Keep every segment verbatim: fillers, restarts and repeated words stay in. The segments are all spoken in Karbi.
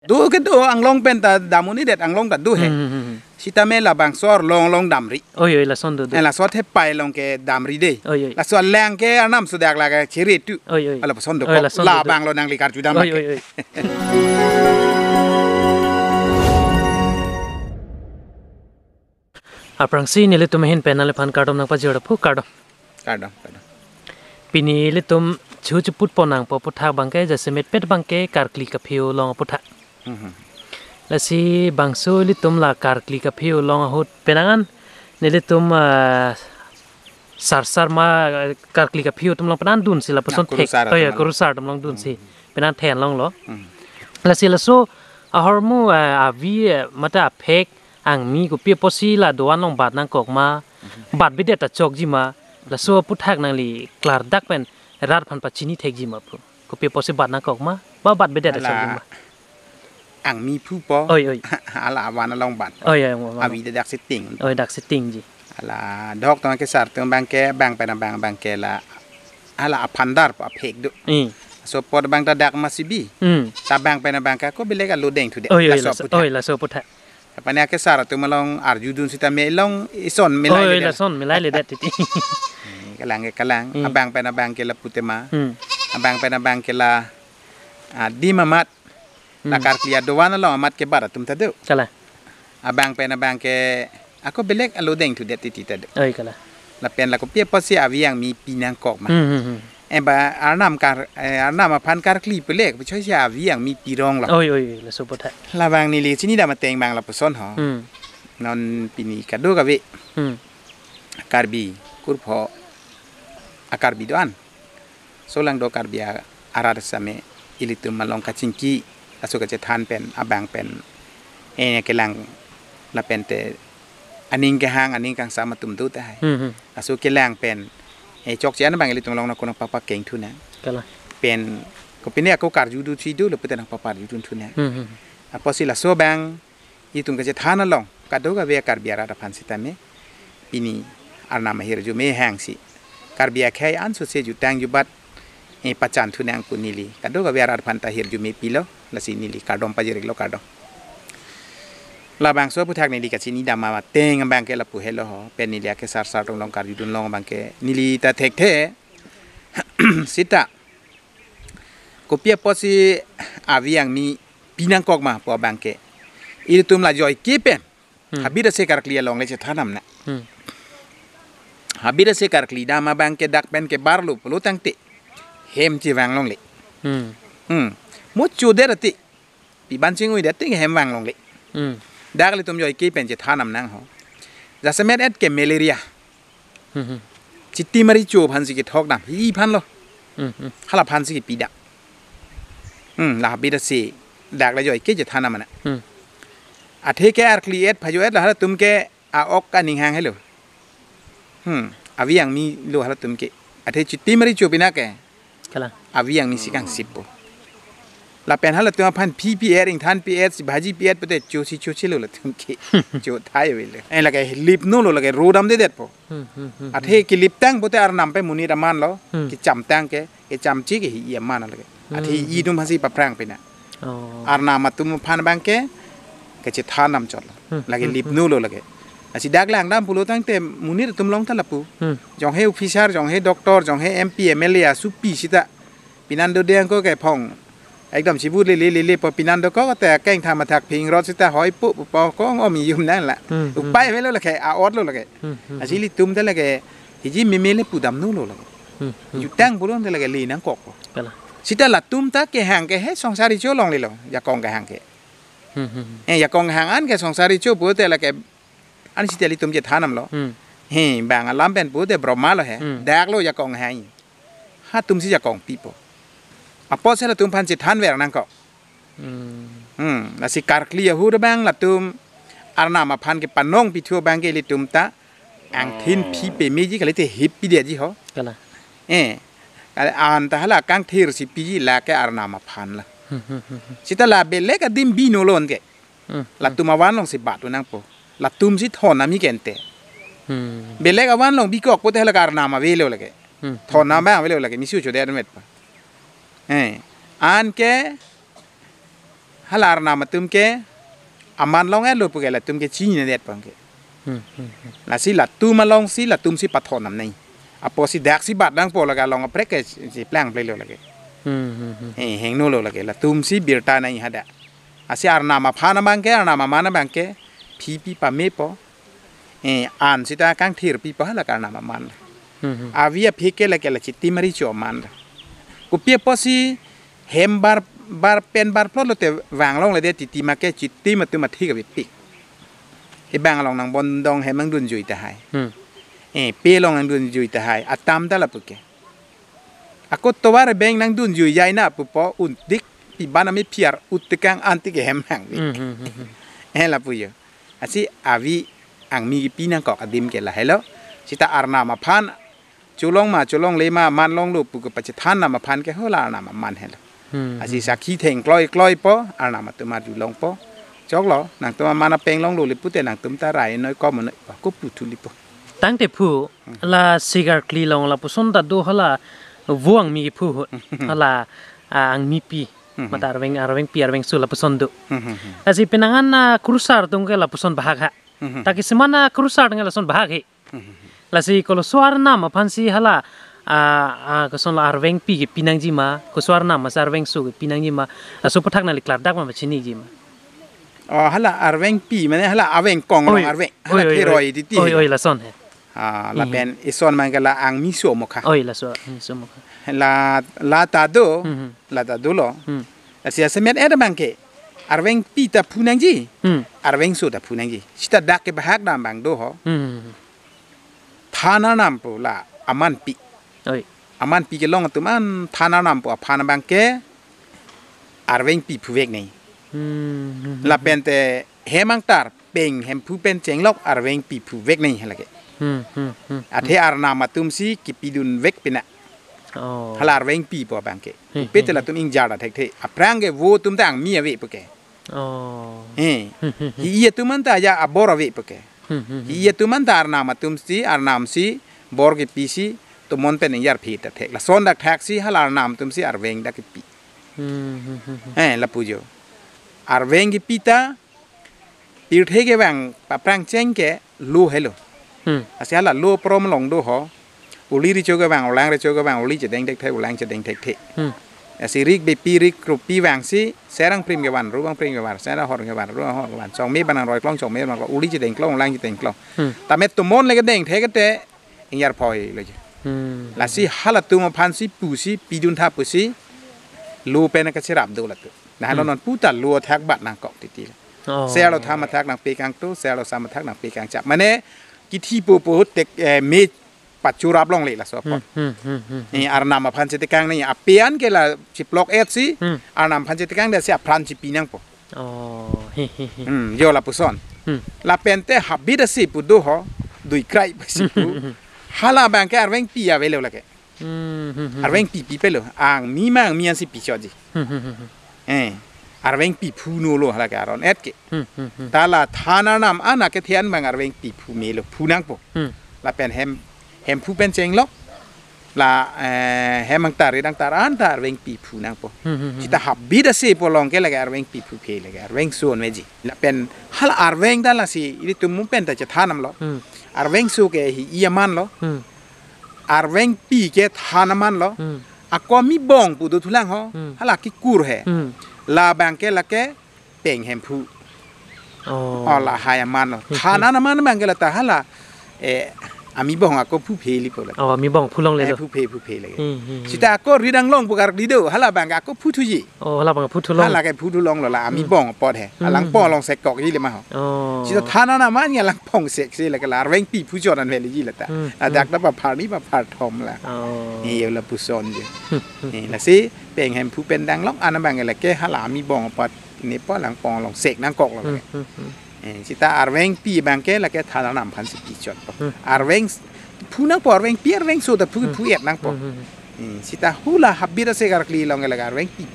Do kedo, anglong pen ta dam un-edet, anglong ta do he. Hmm, hmm, hmm, hmm. Sitame labangso arlong along damri. Oi, oi, lason do, do. Eh, laso thepai along ke damri de. Oi, oi. Laso alang ke arnam sudak lake chiri tu. Oi, oi. Ala lason do. Oi, kok lason do, do. Labang lo nangli karju dam. Oi, lake. Oi, oi. Aphrangsi nelitum ahin pen nangliphan kardom nangpajir aphu, kardom. Kardom, kardom. Pini ilitum chu cheput pon nangpo aputhak abangke jasemet pet abangke karkli kaphe-o along aputhak. Mhm. Lasi bangso ilitum la karkli kaphe-o along ahut penang an nelitum, ah, sarsar ma, ah, karkli kaphe-o atum along penang dunsi lapuson. Kurusar atum along. Oh ya, kurusar atum along dunsi. Mhm. Penang then longlo. Mhm. Lasi laso ahormu, ah, avi, ah, mate aphek angmi kopi apotsi la doan along bat nangkok ma, mhm, bat bedet ta chokji ma, laso aputhak nangli klardak pen rat aphan pachini thekji ma pu. Kopi apotsi bat nangkok ma, ba bat bedet ta chokji ma. Hala angmi phupo. Oi, oi. Hala avan along bat. Oi, oi, oi, oi. Avi ta dak setting. Oi, dak setting ji. Hala dok tong kesar atum abangke, abang pen abang abangke la. Hala aphandar pa aphek do. Hmm. Laso apot abang ta dak masi bi. Hmm. Ta abang pen abangke ako belek alo dengthudet. Oi, oi, laso laso, aputhak. Oi, laso aputhak. Apani akesar atum along arjudun sitame along ison milai. Oi, oi, ledet. Lason milailedet titi. Hmm, kalang ke kalang. Hmm. Abang pen abangke lapu tema. Hmm. Abang pen abangke la, ah, adim amat. La, hmm, karkli adovan along amat kebat atum ta do. Kalang. Abang pen abangke ako belek alo dengthudet titi ta do. Oi, kalang. Lapen la kopi apotsi avi angmi pi nangkok ma. Hmm, hmm, hmm. Eh, ba arnam kar, eh, arnam aphan karkli pelek, puchoi si avi angmi pirong lo. Oi, oi, oi, laso aputhak. Labang neli chinidam ateng abang lapuson ho. Hmm. Non pini kadokave. Hmm. Karbi, kurpho, a Karbi do-an. Solangdo Karbi a-, arat sitame ilitum along kachingki, laso kachethan pen, abang pen, eh, kelang lapen te aning kehang, aning kangsam atum do tahai. Hmm, hmm. Laso kelang pen, eh, chokche an abang ilitum along nangko nangpapa kengthu nang. Kalang. Pen, kopine ako karju do si do, lapu te nangpapa arjudun thu nang. Hmm, hmm. Apotsi laso abang, itum kachethan along, kadokave Karbi arat aphan sitame, pini arnam ahirjume hangsi Karbi akhei ansose jutang jubat, eh, pachan thu nang pu neli kadokave arat aphan ta hirjume pilo, lasi neli kardom pajir-iklo, kardom. Labangso aputhak neli kachinidam ateng abangke lapu helo ho, pen neli akesar sar atum along karjudun long abangke neli ta thekthe, sita kopi apotsi avi angmi pi nangkok ma pu abangke. Ilitum la joike pen. Hmm. Habit ase karkli along le chethan nang na. Hmm. Habit ase karkli dam abangke dak pen kebar lo pulo tangte hem chevang longle. Hmm. Hmm. Mo chodet ati. Pi ban chingui det ting hem vang longle. Hmm. Dak ilitum joike pen chethan nang ho. Jasemet et ke malaria. Hmm, hmm. Chiti mari cho aphansi kethok dam. Hi aphan lo. Hmm, hmm. Hala aphansi kepi dam. Hmm, la habit ase dak le joike chethan nang na. Hmm. Athe ke arkli et phajo et la halatum ke a-ok kaning hang helo. Hmm, avi angmi lo halatum ke. Athe chiti mari cho pina ke. Kalang. Avi angmi si kangsip po. Lapen halatum aphan phi pi et, ingthan pi et, si bhaji pi et pute cho si choche lo latum ke. Cho thai avelo. Eh, lake lip no lo, lake ro damdedet po. Hmm, hmm, hmm, hmm. Athe kelip tang pute arnam pen monit aman lo. Hmm. Kecham tang ke, kechamche ke hi aman lake. Athe, hmm, itum aphansi paphrang pina. Oh. Arnam atum aphan abangke kachethan nang chot lo. Hmm, lake, hmm, lip, hmm, no lo lake. Lasi dak langdam pulo tangte monit atum along ta lapu. Hmm. Jong he officer, jong he doctor, jong he M P, M L A, asupi sita. Pinan do deng ko ke phong. Ekdom chibur lele lele po pinan do ko te kengtham athak phingrot sita hoi pu pu po kong om yum nang la. Hmm, hmm. Upai avelo lake, a-ot lo lake. Hmm, hmm, hmm. Lasi ilitum ta lake hiji meme le pu dam no lo lake. Hmm, hmm. Jutang pulo te lake le nangkok po. Kalang. Sita latum ta kehang ke he songsar recho longle lo, jakong kehang ke. Hmm, hmm, hmm. Eh, jakong kehang an ke songsar recho pute lake, an sita ilitum chethan nang lo. Hmm. He, bang alam pen pute Brahma lo he. Hmm. Dak lo jakong kehang. Halatum si jakong pi po. Apotsi latum aphan chethan ver nangkok. Hmm. Hmm, lasi karkli ahut abang latum arnam aphan kepanong pithu abangke ilitum ta angthin, oh, phi pemeji kalite hip pidetji ho. Kalang. Eh, kali an ta hala kangthir si piji lake arnam aphan la. Hmm, hmm, hmm, hmm. Sita la belek adim bi no lo anke. Hmm, hmm. Latum avan alongsi bat nangpo. Latum si thon ami ke ente. Hmm. Belek avan along bikok pute hala arnam avelo lake. Hmm. Thon abang avelo lake, misi chodet met pa. Eh, anke Hala arnam atum ke aman long-etlo puke latum ke chininedet abang ke. Hmm, hmm, hmm. Lasi latum alongsi, latumsi pathon nam nai. Apotsi daksi bat nangpo, lake along kaprek ke si, si plangplelo lake. Hmm, hmm, hmm. Eh, hingno lo lake. Latumsi birta nai hadak. Lasi arnam aphan abang ke, arnam aman abang ke, phipi pamepo. Eh, an sita kangthirpipo hala arnam aman. Hmm, hmm. Avi aphek ke lake la chitim ari cho aman. Kopi apotsi hem bar, bar pen bar plot lote vanglongledet titi make chitim atum athik avepik. Ebang along nangbondong hem nangdunjui tahai. Hmm. Eh, pe along nangdunjui tahai. Atam ta lapu ke. Ako tovar beng nangdunjui jai na pupo untik piban ami phiar uttekang antik hem hang. Hmm, hmm, hmm, hmm. Eh, lapu jo. Lasi avi angmi kepi nangkok adim ke lahelo. Sita arnam aphan cholong ma cholongle ma man longlo pu kepachethan nam aphan ke hala arnam aman helo. Hmm, lasi hmm. Sakhi thengkloi kloipo, arnam atum arjulongpo. Choklo, nangtum aman apeng longlo le pute nangtum ta rai noi kom noi pa, kopu thulipo. Tangte phu, hmm, la sigar kli long lapuson ta do hala vo angmi kephu hala, ah, angmipi. Hmm. Mate arveng, arvengpi, arvengso lapuson do. Hmm, hmm, hmm. Lasi penang an, ah, kurusar atum ke lapuson bahak ha. Hmm, hmm. Taki seman akurusar atum ke lason bahak he. Hmm, hmm, hmm. Lasi koloso arnam aphansi hala, ah, ah, koson la arvengpi kepi nangji ma, koso arnam masi arvengso kepi nangji ma, laso aputhak nangli klardak ma pachiniji ma. Oh, hala arvengpi, mane hala aveng kong long arveng. Hala oi, oi, theroi oi. Titi. Oi, oi, lason he. Ah, hmm, lapen ison abang ke la angmiso mokha. Oi, laso, angmiso mokha. La, la ta do, hmm, hmm, la ta dolo. Hmm. Lasi asemet-et abang ke arvengpi ta phu nangji. Hmm. Arvengso ta phu nangji. Sita dak kebahak dam abang do ho. Hmm. Than arnam pu la amanpi. Oi. Amanpi kelong atum an than arnam pu aphan abang ke arvengpi phuvek nai. Hmm, hmm, hmm. Lapente hem angtar peng Hemphu pen chenglok arvengpi phuvek nai halake. Hmm, hmm, hmm, hmm. Athe arnam atumsi kepidunvek pina. Oh. Hala arvengpi pu abang ke. Hmm, hmm, hmm. Pete latum ingjar ta thekthe. Aphrang ke vo atum ta angmi ave puke. Oh. Eh. Hmm, hmm, hmm. Hi-i atum an ta aja abor ave puke. Hmm, hmm, hmm. Hi-i atum an ta arnam atumsi, arnamsi, bor kepisi, tomon pen ingjarphe ta thek. Lason dak thaksi hala arnam atumsi arveng dak kepi. Hmm, hmm, hmm, hmm. Eh, lapu jo. Arveng kepi ta, pirthe kevang aphrang cheng ke lo helo. Hmm. Lasi hala lo prom along do ho. Uli recho kevang, ulang recho kevang, uli chedeng thekthe, ulang chedeng thekthe. Hmm. Lasi rik bepi rik kropi vangsi, serang prim kevan, rubang prim kevan, serang hor kevan, rubang hor kevan. Chongme banang roi klong, chongme banang klong, uli chedeng klong, ulang chedeng klong. Hmm. Tame tomon le kedeng thekte, ingjar phoilo je. Hmm. Lasi halatum aphansi pusi, piduntha pusi, lo pen kacherap do latum. Nah, hmm, lo non puta lo athak bat nangkok titi. Oh. Selo tham athak nangpe kangto, selo sam athak nangpe kangchap. Mane, kithi po po tek, eh, me pachurap longle laso apot. Hmm, hmm, hmm, hmm, hmm. Eh, arnam aphan chetekang nai, apian ke la chiplok-et si, hmm, arnam aphan chetekang dasi apran chipi nangpo. Oh, he, he, he. Hmm, jo lapuson. Hmm. Lapente habit asi pu do ho, dui krai pasi pu. Hmm, hmm, hmm. Hala abang ke arvengpi avelo lake. Hmm, hmm, hmm. Arvengpi pipelo. Angmi ma angmi ansi pichotji. Hmm, hmm, hmm, hmm. Eh, arvengpi phunolo halake aron-et ke. Hmm, hmm, hmm. Ta la than arnam an akethe an abang arvengpi phu melo, phu nangpo. Hmm. Lapen hem, Hemphu pen chenglok. La, eh, hem angtar, rit angtar an ta arvengpi phu nangpo. Hmm, hmm, hmm. Sita habit asi pu along ke lake arvengpi phuphe lake, arvengso unmeji. Lapen hala arveng ta lasi, ilitum mum pen ta chethan damlo. Hmm. Arvengso ke hi-i aman lo. Hmm. Arvengpi ke than aman lo. Hmm. Ako amibong pu dothulang ho. Hmm. Hala kikur he. Hmm. La abang ke lake peng Hemphu. Oh. Oh, lahai aman lo. Hmm, hmm. Than an aman abang ke la ta hala, eh, amibong ako phuphe lipo la. Oh, amibong phulonglelo. Eh, phuphe, phuphe lake. Hmm, hmm, hmm. Sita ako rit anglong pu karkli do, hala abang ke ako phuthuji. Oh, hala abang ke phuthulong. Hala ke phuthulonglo la, hmm, amibong apot he. Hmm, hmm. Alangpong along sekkokji le ma ho. Oh. Sita than an aman ke alangpong seksi lake la, arvengpi phuchot an veliji la ta. Hmm, hmm. Ladak ta paphar ni paphar thom la. Oh. Eh, jo lapuson je. Hmm, hmm. Eh, lasi peng Hemphu pen danglok an abang ke lake hala amibong apot nepo alangpong along sek nangkoklo. Hmm, lake. Hmm, hmm. Eh, sita arvengpi abang ke lake than arnam aphansi pichotpo. Hmm. Arveng s-, phu nangpo arvengpi arvengso ta phu, hmm, phu-et nangpo. Hmm, hmm, hmm. Eh, sita hula habit asi karkli along ke lake arvengpi.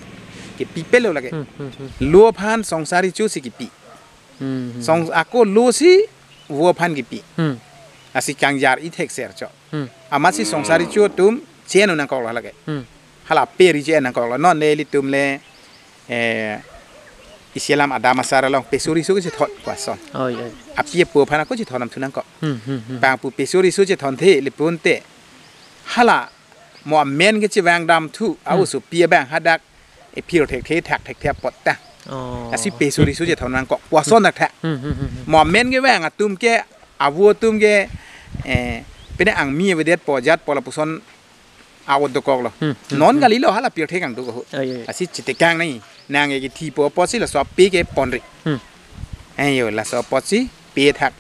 Kepipelo lake. Hmm, hmm, hmm. Lo aphan songsar recho si kepi. Hmm, hmm. Song ako lo si vo aphan kepi. Hmm. Lasi kangjar ithek ser cho. Hmm. Amatsi songsar recho atum chen un nangkoklo lake. Hmm. Hala pe ri chen nangkoklo. Non le ilitum le, eh, Isi alam adam asar along peso riso kechethon pu ason. Oi, oi. Api apo aphan ako chethon nam thu nangkok. Hmm, hmm, hmm. Bang pu peso riso chethonthe lapu ante hala mo amen kechevang dam thu, hmm, aosopi abang hadak ephir thekthe thak thekthe apot ta. Oh. Lasi peso riso chethon nangkok pu ason dak tha. Hmm, hmm, hmm, hmm. Mo amen kevang atum ke, avo atum ke, eh, pine angmi avedetpo jatpo lapuson a-ot dokoklo. Hmm, hmm, non hmm. Kalilo hala pirthe kangduk ahut. Oi, oi. Lasi chetekang nangji. Nang ke kethipo apotsi laso ape ke ponri. Hmm. Eh, yo, laso apotsi pe thak.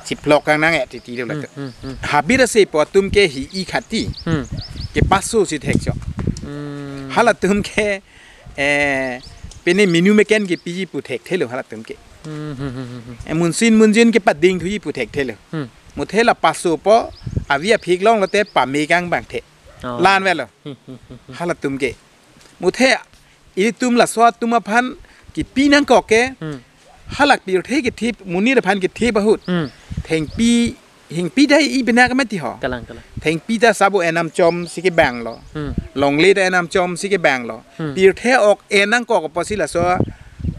Chiphlok kang nang e titi lo. Hmm, lato. Hmm, hmm. Habit ase po atum ke hi-i khati. Hmm. Kepaso si thekcho. Hmm. Halatum ke, eh, pine minu meken kepiji pu thekthelo halatum ke. Hmm, hmm, hmm, hmm, hmm. Eh, munsin munjin kepading thuji pu thekthelo. Hmm. Muthe la pasopo, avi aphik longlote pame kang bangthe. Oh. La-an avelo. Hmm, hmm, hmm, hmm. Halatum ke. Muthe ilitum laso atum aphan kepi nangkok ke. Hmm. Hala pirthe kethip, monit aphan kethip ahut. Hmm. Thengpi, hingpi dai i bena kemati ho. Kalang, kalang. Thengpi ta sabo enam chom si kebanglo. Hmm. Longle ta enam chom si kebanglo. Hmm. Pirthe ok en nangkok apotsi laso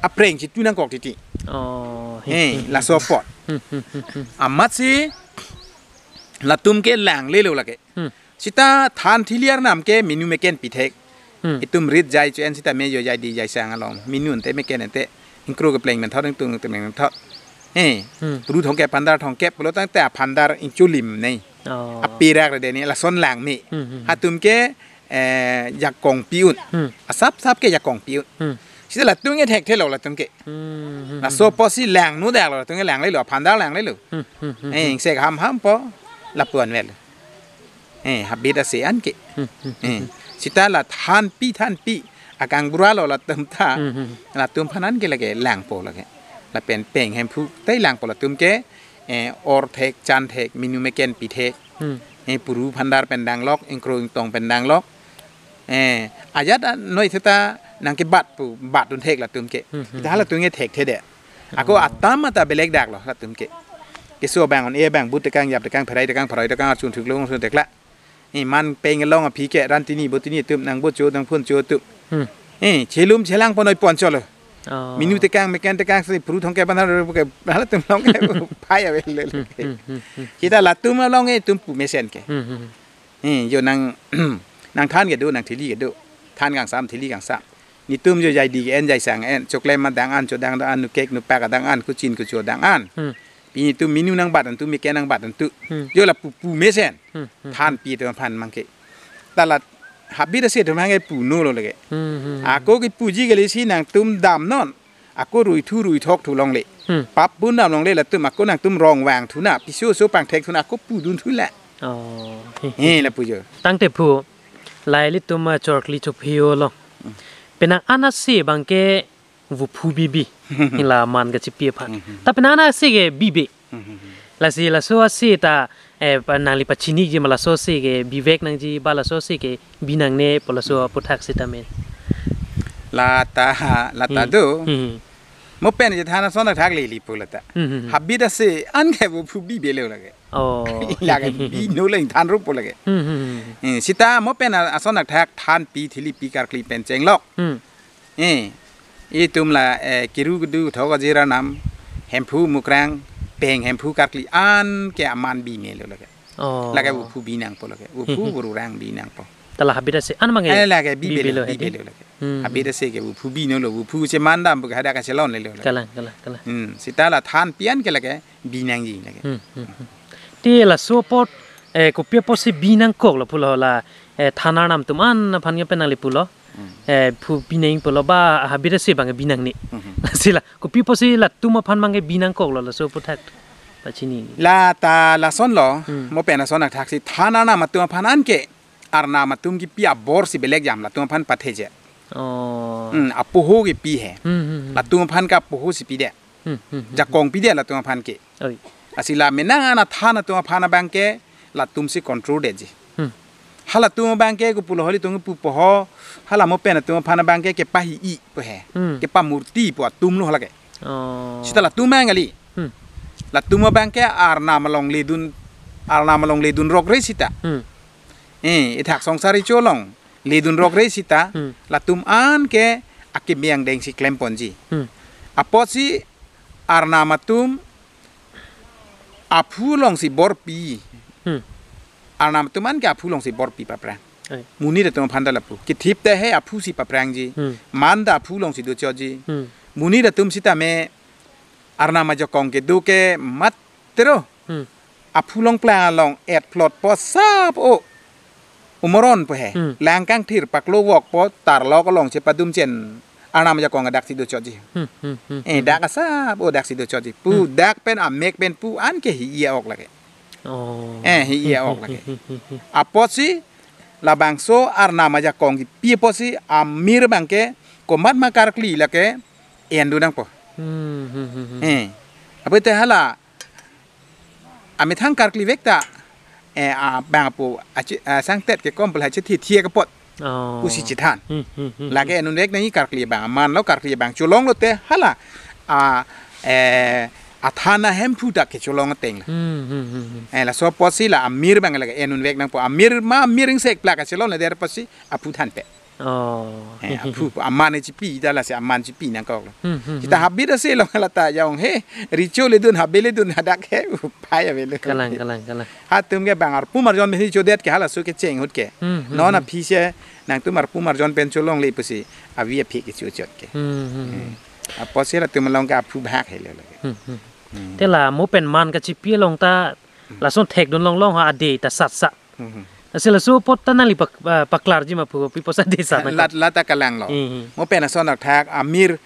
apreng chitu nangkok titi. Oh. He, laso apot. Hmm, hmm, hmm, hmm. Amatsi latum ke langlelo lake. Hmm. Sita than thili arnam ke minu meken pithek. Hmm. Itum rit jai cho-en sita me jo jai di jai sang along. Minu ante meken ante. Ingkro kepleng menthot, ingtung kepleng menthot. Eh, hmm. Puru thongkep phandar thongkep pulo tangte aphandar ingchulim nei. Oh. Apirak re deni lason lang me. Hmm, hmm, hmm. Hatum ke, eh, jakong pi-un. Hmm. Asap sap ke jakong pi-un. Hmm. Sita latum ke thekthelo latum ke. Hmm, hmm, hmm. Laso apotsi langno dak lo, latum ke langlelo, aphandar langlelo. Hmm, hmm, hmm, eh, hmm. Ingsek ham hampo lapu-an vel. Eh, habit ase an ke. Hmm, hmm, hmm, eh, hmm. Sita la thanpi thanpi akang bura lo latum ta. Hmm, hmm, hmm. Latum aphan an ke lake langpo lake. Lapen peng hemphu tai langpo latum ke, eh, or thek, chan thek, minu meken pithek. Hmm. Eh, puru phandar pen danglok, ingkro ingtong pen danglok. Eh, ajat a noi theta nang kebat pu, bat dun thek latum ke. Hmm, hmm, hmm. Ita halatum ke thekthe de. Ako, oh, atam ata belek dak lo latum ke. Keso bang on e bang but tekang yap tekang pherai tekang pharoi tekang archun thuk long sun tekla. Eh, man peng along aphi ke ran tini bo tini atum nang bo cho nang phun cho atum. Hmm. Eh, chelum chelang ponoi poncholo. Oh. Minu tekang meken tekang si puru thongkep phandar ke halatum along ke phai avel le. Hmm, hmm, hmm, hmm. Sita latum along e atum pu mesen ke. Hmm, hmm, hmm. Eh, jo nang, nang than kedo, nang thili kedo. Than kangsam, thili kangsam. Netum jo jai di ke-en jai sang en. Choklem adang an, chodang adang an, nukek nupak adang an, kuchin kucho adang an. Hmm. Pini tum minu nangbat an, tum meken nangbat an tu. Hmm. Jo lapu pu mesen. Hmm, hmm. Thanpi atum aphan mang ke. Ta la habit ase atum mang ke punolo lake. Hmm, hmm, hmm. Ako kepuji kali si nangtum damnon. Ako ruithu ruithok thu longle. Hmm. Pap pun dam longle latum ako nangtum rong vang thu na. Piso so pangthek thu na ako pudun thu la. Oh. He, lapu jo. Tangte phu, la ilitum, ah, chorkli chophi-o lo. Hmm. Penang an ase abang ke vuphu bibi. La man kachipi aphan. Hmm, hmm. Ta penang an ase ke bibe. Hmm, hmm, hmm. Lasi laso ase ta, eh, pa nangli pachiniji ma laso ase ke bivek nangji ba laso ase ke bi nangne pu laso aphuthak sitame. Lata, lata, hmm, do. Hmm. Mo pen je than ason thak lili pu lata. Hmm, hmm, hmm. Habit ase an ke vuphu bibelo lake. Oh. Lake bino le than rupo lake. Hmm, hmm, hmm. Eh, sita mo pen ason thak thanpi thilipi karkli pen chenglok. Hmm. Eh, itum la, eh, kiru kedo thok ajir arnam, hemphu mukrang, peng hemphu karkli an ke aman binelo lake. Oh. Lake vuphu bi nangpo lake. Vuphu, hmm, hmm, vururang bi nangpo. Ta la habit ase an mang ke. Eh, lake bibelo, bibelo he di, bibelo lake. Hmm. Habit ase ke vuphu binolo, vuphu cheman dam pu ke hadak kachelonlelo lake. Kalang, kalang, kalang. Hmm, sita la thanpi an ke lake bi nangji lake. Hmm, hmm, hmm. Te laso apot, eh, kopi apotsi bi nangkok lo pulo la, eh, than arnam atum an aphan ke penang le pulo. Hmm. Eh, phu bi nang pulo ba habit ase abang ke bi nangne. Hmm, hmm. Sila, kopi apotsi latum aphan mang ke bi nangkok lo laso aphuthak pachini. Lata lason lo, hmm, mo pen ason thak si than arnam atum aphan an ke arnam atum kipi abor si belek jam latum aphan patheje. Oh. Hmm, apoho kipi he. Hmm, hmm, hmm. Latum aphan ke apoho si pide. Hmm, hmm, hmm, hmm. Jakong pide latum aphan ke. Oi. Lasi la menang an athan atum aphan abang ke latum si control detji. Hmm. Halatum abang ke kopulo holi tung pupo ho, hala mo pen atum aphan abang ke kepahi-i po he. Hmm. Kepamurti po atum lo hala ke. Oh. Sita latum abang kali. Hmm. Latum abang ke arnam along ledun, arnam along ledun rokre sita. Hmm. Eh, ithak songsar icho along ledun rokre sita, hmm, latum an ke akimi angdeng si klemponji. Hmm. Apotsi Arnam atum aphu alongsi borpi. Hmm. Arnam atum anke aphu alongsi borpi paprang. Ai. Monit atum aphan ta lapu. Kethip ta he aphusi paprangji. Hmm. Man ta aphu alongsi dochotji. Hmm. Monit atum sitame Arnam ajakong kedo ke matro. Hmm. Aphu longplang along et phlotpo sap o. Umoronpo he. Hmm. Lang kangthir paklovokpo tarlok along chepadum chen Arnam ajakong adaksi dochotji. Hmm, hmm, hmm, Eh, hmm. Dak asap o daksi dochotji. Pu Hmm. dak pen amek pen pu anke hi-i a-ok lake. Oh. Eh, hi-i a-ok lake. Apotsi labangso Arnam ajakong kipi apotsi amir abangke komat ma karkli lake endun nangpo. Hmm, hmm, hmm, hmm. Eh. Apot te hala amethang karkli vek ta, eh, abang apo achi-, ah, sangtet ke kompel ha chethi thia kapot. Oh. Pusi chethan. Hmm, hmm, hmm, Lake hmm. Endun vek nangji karkli abang aman lo, karkli abang cholong lote hala, ah, eh, athan ahemphu ta kecholong ateng la. Hmm, hmm, hmm, hmm. Eh, laso apotsi la amir abang lake endun vek nangpo, amir ma amir ingsek plak kachelon le der apotsi aphu thanpe. Oh. Eh, aphu aman chipi ta lasi aman chipi nangkok lo. Hmm, hmm, Kita hmm. Habit asi long lata jong he, recho ledun, habe ledun hadak he, upai avelo. Kalang, kalang, kalang. Hatum ke bang arpu marjon pen chodet ke halaso kecheng ahut ke. Hmm, hmm, Non hmm. Aphi se nangtum arpu marjon pen cholongle pusi avi aphi kechochot ke. Hmm, hmm, hmm. Eh. Apotsi latum along ke aphu bhak helo lake. Hmm, hmm. Hmm. Te la mo pen man kachipi along ta Hmm. lason thekdun longlong ha ade ta satsa. Hmm, hmm. Lasi laso apot ta nangli pak-, ah, paklarji ma pu pi posa ade sat nangkok. Lat-, lata kalang lo. Hmm, hmm. Mo pen ason athak amir,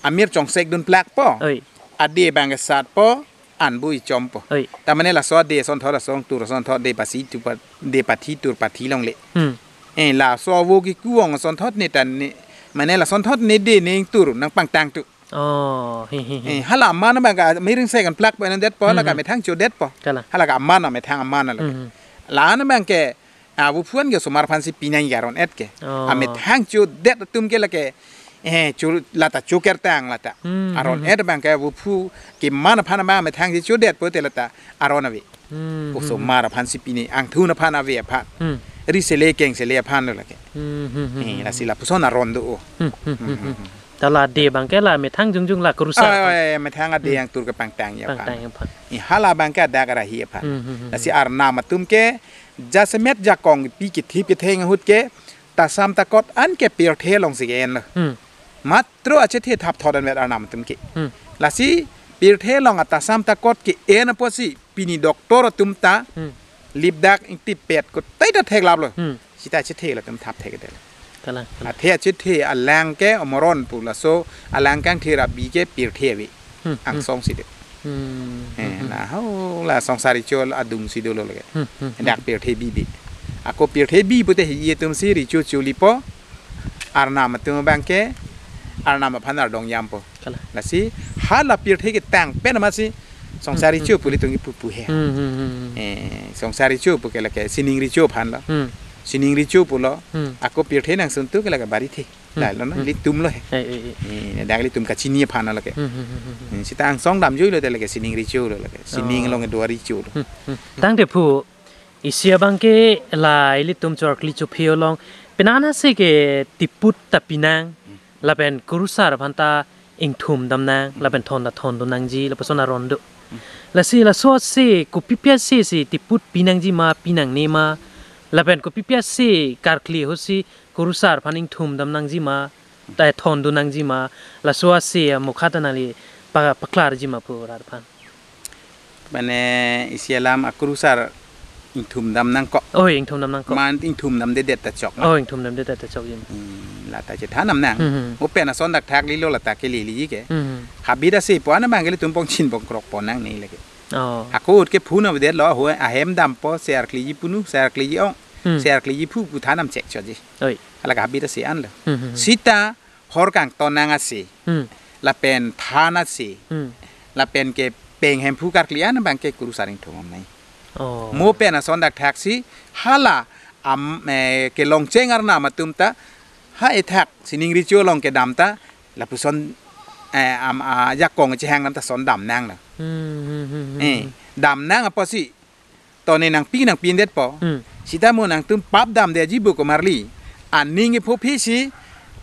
amir chongsekdun plakpo. Oi. Ade abang kesatpo, an bu ichompo. Oi. Ta mane laso ade asonthot, laso angtur asonthot, de pasi tu pa, de pathi tur pathi longle. Hmm. Eh, laso avo kekuong asonthot ne ta ne, mane lasonthot ne de ne ingtur nangpangtang tu. Oh, hi, hi, hi. Eh, hala aman abang ke amir ingsek an plakpo endetpo, hala ke Mhm. amethang chodetpo. Kalang. Hala ke aman, amethang aman hala ke. Mhm. La-an abang ke, ah, vuphu an ke osomar aphansi pinang aron et ke. Oh. Amethang chodet atum ke lake, eh, cho, lata choker tang lata. Hmm, Aron hmm, et abang ke vuphu keman aphan abang amethang si chodetpo te lata aron ave. Hmm, hmm, Osomar aphansi pini, angthun aphan ave aphan. Hmm. Ri sele keng sele aphan lo lake. Hmm, hmm, hmm, Eh, hmm, lasi hmm. lapuson aron do o. Hmm, hmm, hmm, Hmm, hmm, hmm, hmm. hmm. Ta la ade abang ke la methang jongjong la kurusar Ah, aphan. eh, methang ade Hmm. angtur kepangtang ji aphan. Pangtang ji aphan. Eh, hala abang ke adak arahi aphan. Hmm, hmm, hmm, Lasi hmm. Arnam atum ke jasemet jakong pi kethip ketheng ahut ke tasam takot an ke pirthe alongsi ke-en lo. Hmm. Matro achethe thapthot anvet Arnam atum ke. Hmm. Lasi pirthe along atasam takot ke-en apotsi pini doctor atum ta Hmm. lipdak ingtipet ko tai ta theklap lo. Hmm. Sita achethe latum thap thekdel. Kalang, kalang. Athe achethe alang ke omoron pu laso alang kangthir abi ke pirthe abi. Hmm, hmm. Angsong si de. Hmm, Eh, hmm, hmm. la ho la songsar recho adung si dolo lake. Hmm, hmm, hmm. Dak pirthe bibi. Ako pirthe bi pute hi itum si recho cholipo. Arnam atum abang ke Arnam aphan ardom jampo. Kalang. Lasi hala pirthe ketang pen amatsi songsar Hmm, recho hmm, pu ilitum kipu pu he. Hmm, hmm, hmm, hmm. Eh, songsar recho pu ke lake sining recho aphan lo. Hmm. Sining recho pulo. Hmm. Ako pirthe nangsun tu ke lake barithe. Hmm, Lalo na, hmm. ilitum lo he. Eh, eh, eh. Eh, dak ilitum kachini aphan lo lake. Hmm, hmm, hmm, hmm, hmm. Hmm, sita angsong damjoi lo te lake sining recho lo lake. Sining Oh. along do-an recho lo. Hmm, hmm. Tangte phu, isi abang ke la ilitum chorkli chophe along. Penana se ke tiput ta pinang. Hmm. Lapen kurusar aphan ta ingthum damnang. Hmm. Lapen thon ta thondun nangji. Lapuson aron do. Hmm. Lasi laso ase kopipi ase si tiput pinangji ma pinangne ma. Lapen kopipi ase karkli ahut si kurusar aphan ingthum dam nangji ma, ta thondun nangji ma, laso ase amokha ta nangli pa-, paklarji ma pu rat aphan. Mane isi alam akurusar ingthum dam nangkok. Oh, ingthum dam nangkok. Man ingthum damdedet ta chok na. Oh, ingthum damdedet ta chokji ma. Hmm, lata chethan damnang. Hmm, hmm. Mo pen ason dak thak lilo lata ke lili ke. Hmm, hmm. Habit ase pu an abang ke ilitum pongchin pongkrok pon nangne lake. Oh. Ako ahut ke phun avedet lo, ho ahem dampo, se arkliji punu, se arkliji ong, Hmm. se arkliji phu pu than nam chek choji. Oi. Hala ke habit ase an lo. Hmm, hmm, hmm. Sita hor kangton nang ase. Hmm. Lapen than ase. Hmm. Lapen ke peng hemphu karkli an abang ke kurusar ingthum nang. Oh. Mo pen ason dak thak si hala am, eh, kelongcheng Arnam atum ta ha ethak sining recho along kedam ta lapuson, eh, am, ah, jakong chehang dam ta son damnang lo. Hmm, hmm, hmm, hmm, Eh, hmm. damnang apotsi tone nangpi nangpindetpo. Hmm. Sita mo nangtum pap damdeji bu komarli. Aning ipho phi si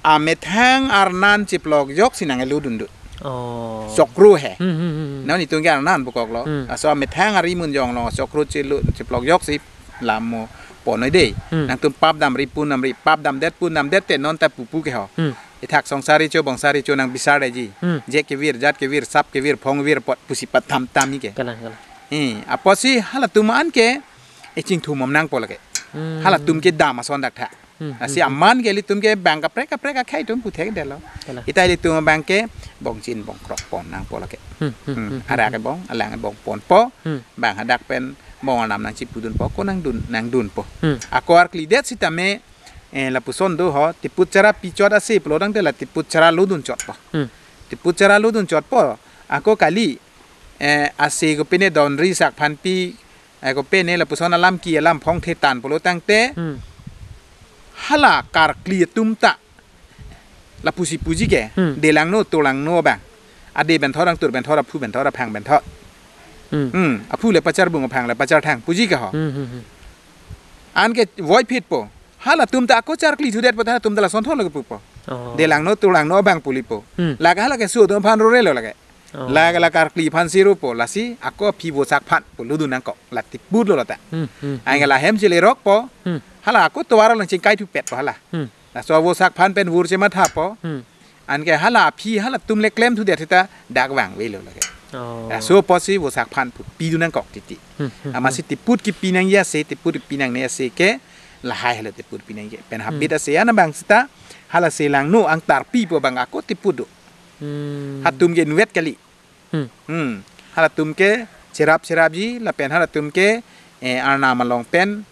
amethang arnan chiplok jok si nang elu dundut. Oh. Chokro he. Hmm, hmm, hmm, hmm. Non itum ke arnan pukoklo. Hmm. Laso amethang ari munjong lo chokro chelu cheplok joksi lam mo ponnoi dei. Hmm. Nangtum pap damri pun damri pap damdet pun damdet te non ta pupu ke ho. Hmm. Ithak songsari cho bongsari cho nang bisar ji. Hmm. Je kevir, jat kevir, sap kevir, phong vir apot pusi patam tam ni ke. Kalang, kalang. Eh, apotsi halatum an ke, eh, chingthum om nangpo lake. Hmm. Halatum ke dam ason dak tha. Hmm, Asi hmm, hmm. Aman ke ilitum ke bang kaprek kaprek akhei atum puthekdetlo. Kalang. Ita ilitum bang ke bongchin bongkrok pon nangpo lake. Hmm, hmm, Hmm. hmm, hmm, Arak hmm. ke bong, alang ke bong ponpo. Hmm. Bang hadak pen bong anam nangchipudunpo, ko nangdun, nangdunpo. Hmm. Ako arklidet sitame, eh, lapuson do ho, tiput chara pichot ase pulo tangte la tiput chara lodun chotpo. Hmm. Tiput chara lodun chotpo. Ako kali, eh, ase kopine donri sak phanpi, eh, kopine lapuson alam ki alam phong thetan pulo tangte. Hmm. Hala karkli atum ta. Lapusi puji ke, Hmm. delangno tolangno bang. Ade benthor angtur benthor aphu benthor aphang benthor. Hmm. Hmm. Aphu le pacharbung aphang le pacharthang puji ke ho. Hmm, hmm, hmm. An ke voiphitpo. Halatum ta ako charkli thudetpo ta halatum ta lason thor lake pupo. Oh. Delangno tolangno bang pulipo. Hmm. Lake hala ke su atum aphan rorelo lake. Oh. Lake la karkli aphan si ropo lasi ako aphi vosak aphan pu lodun nangkok. La tiputlo lata. Hmm, hmm, Anke hmm. la hem chele rokpo. Hmm. Hala ako tovar lang chingkai thupetpo hala. Hmm. Laso vosak aphan pen vur chemathapo. Hmm. Anke hala aphi halatum le klem thudet sita dak vangvelo lake. Oh. Laso apotsi vosak aphan pu pidun nangkok titi. Hmm, hmm, Amatsi hmm. tiput kipi nangji ase, tiput kipi nangne ase ke lahai hala tiput pi nangji. Pen habit Hmm. ase ana bang sita hala selangno angtar pipo bang ako tiput do. Hmm. Hatum ke invet kali. Hmm. Hmm. Halatum ke cherap cherapji lapen halatum ke, eh, arnam along pen,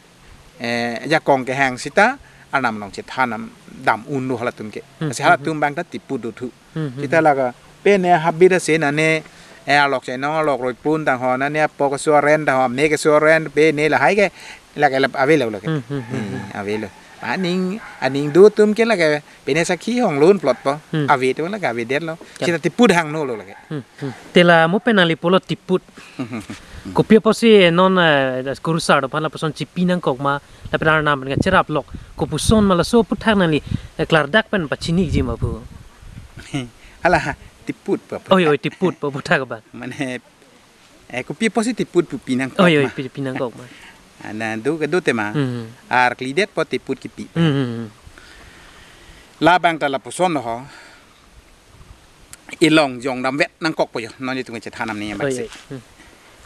eh, jakong kehang sita arnam along chethan nam dam unlo halatum ke. Hmm, Asi hmm, halatum bang ta tiput do thu. Hmm, hmm, Sita hmm. lake pine habit ase nane, eh, alok chenong alok roipun tang ho nane apo keso ren tang ho me keso ren pine lahai ke lake lap avelo lake. Hmm, hmm, hmm, Hmm, hmm. avelo. Aning, aning do atum ke lake pine sakhi hong lun plotpo. Hmm. Ave atum lake avedetlo. Kan. Sita tiput hangno lo lake. Hmm, hmm. Te la mo pen nangli pulo tiput. Hmm, hmm, hmm. Kopi apotsi non, eh, kurusar do aphan lapuson chipi nangkok ma lapen arnam pen kacherap lok. Kopuson ma laso aputhak nangli, eh, klardak pen pachiniji ma pu. Hala tiput pa. Oi, oi, tiput pa aputhak ba. Mane, eh, kopi apotsi tiput pu pi nangkok Oi, oi, ma. pi, pi nangkok ma. Ana do kedo tema. Hmm. Arklidet po tiput kipi. Hmm, hmm, hmm. Labang ta lapuson ho. Ilong jong damvet nangkokpo jo. Non itum chethan nam ni Oi, bangsi. oi. Hmm.